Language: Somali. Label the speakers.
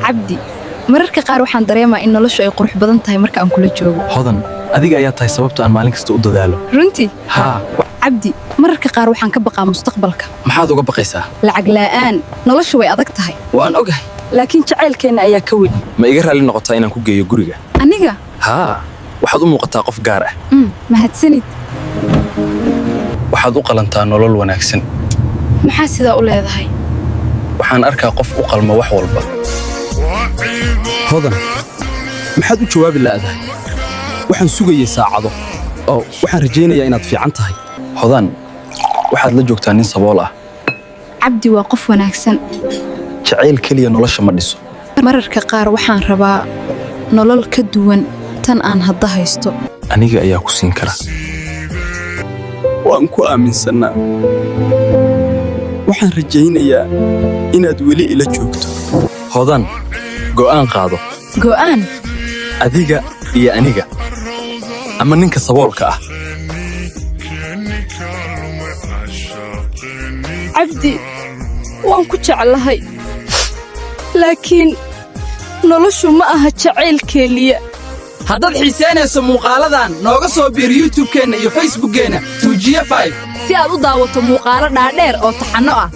Speaker 1: Cabdi, mararka qaar waxaan dareemaa in noloshu ay qurux badan tahay marka aan kula joogo.
Speaker 2: Hodan, adiga ayaa tahay sababta aan maalin kasta u dadaalo.
Speaker 1: Runtii?
Speaker 2: Haa.
Speaker 1: Cabdi, mararka qaar waxaan ka baqaa mustaqbalka.
Speaker 2: Maxaad uga baqaysaa?
Speaker 1: Lacag la'aan, noloshu way adag tahay.
Speaker 2: Waan ogahay.
Speaker 3: Laakiin jacaylkeenna ayaa ka weyn.
Speaker 2: Ma iga raalli noqotaa inaan ku geeyo guriga?
Speaker 1: Aniga?
Speaker 2: Haa, waxaad u muuqataa qof gaar ah.
Speaker 1: Mahadsanid.
Speaker 2: Waxaad u qalantaa nolol wanaagsan.
Speaker 1: Maxaa sidaa u leedahay?
Speaker 2: Waxaan arkaa qof u qalma wax walba.
Speaker 4: Hodan, maxaad u jawaabi la'dahay? Waxaan sugayay saacado oo waxaan rajaynayaa inaad fiican tahay.
Speaker 2: Hodan, waxaad la joogtaa nin sabool ah.
Speaker 1: Cabdi waa qof wanaagsan.
Speaker 2: Jacayl keliya nolosha ma dhiso.
Speaker 1: Mararka qaar waxaan rabaa nolol ka duwan tan aan hadda haysto.
Speaker 2: Aniga ayaa ku siin kara.
Speaker 4: Waan ku aaminsannaa. Waxaan rajaynayaa inaad weli ila joogto.
Speaker 2: Hodan, go'aan qaado.
Speaker 1: Go'aan?
Speaker 2: Adiga iyo aniga ama ninka saboolka ah.
Speaker 3: Cabdi, waan ku jeclahay, laakiin noloshu ma aha jacayl keliya.
Speaker 5: Haddaad xiisaynayso muuqaaladan, nooga soo biir YouTube-keenna iyo Facebook-geenna Tuujiye.
Speaker 1: Si aad u daawato muuqaalo dhaadheer oo taxanno ah.